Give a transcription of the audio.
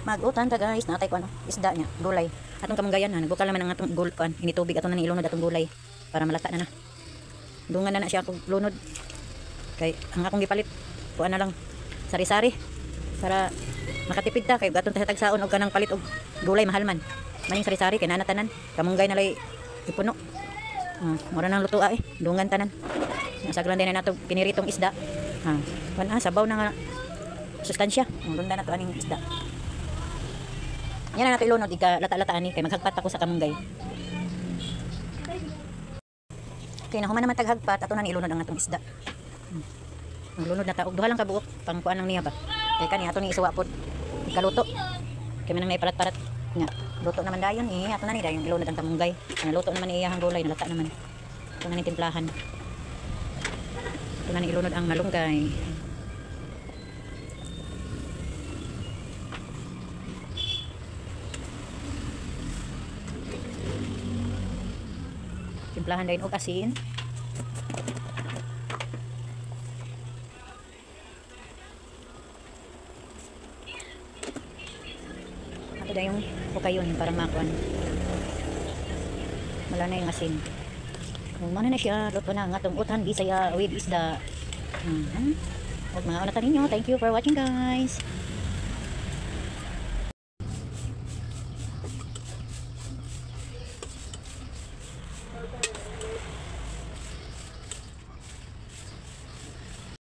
Mag-utan ta, guys, natay ko ano, isda niya, gulay. Atong kamunggayan na, nagbukal naman ang atong gul kuan, initubig ato na ni ilunod atong gulay para malata na na. Dungan na na siya akong lunod. Kay ang akong gipalit kuan na lang, sari-sari para makatipid ta kay atong ta sa tagsaon og kanang palit og gulay, mahal man. Maning sari-sari kay nana tanan, kamunggay na lay ipuno. Mura nang lutoa eh, dungan tanan. Nasaglan din na nato piniritong isda. Ha, kuan ah, sabaw na nga sustansya. Ang runda na to aning isda. Yan na nato ilunod ika lata-lata ani kay maghagpat ako sa kamunggay. Okay, nahuman naman taghagpat, ato na ni ilunod ang atong isda. Ang lunod na ta og duha lang ka buok pang kuan lang niya ba. Kay kani ato ni isuwa pod. Ikaluto. Kay man nang naiparat-parat nga. Luto naman dayon eh, ato na ni dayon ilunod ang kamunggay. Naluto naman ni iyahang gulay, nalata naman. Ato na ni timplahan. Ato na ni ilunod ang malunggay. Timplahan dayon og asin. Ato dayong hukayon para makuan. Wala na yung asin. Kung mana na siya, luto na ang atong utan Bisaya with isda. Huwag mga unatan ninyo. Thank you for watching, guys.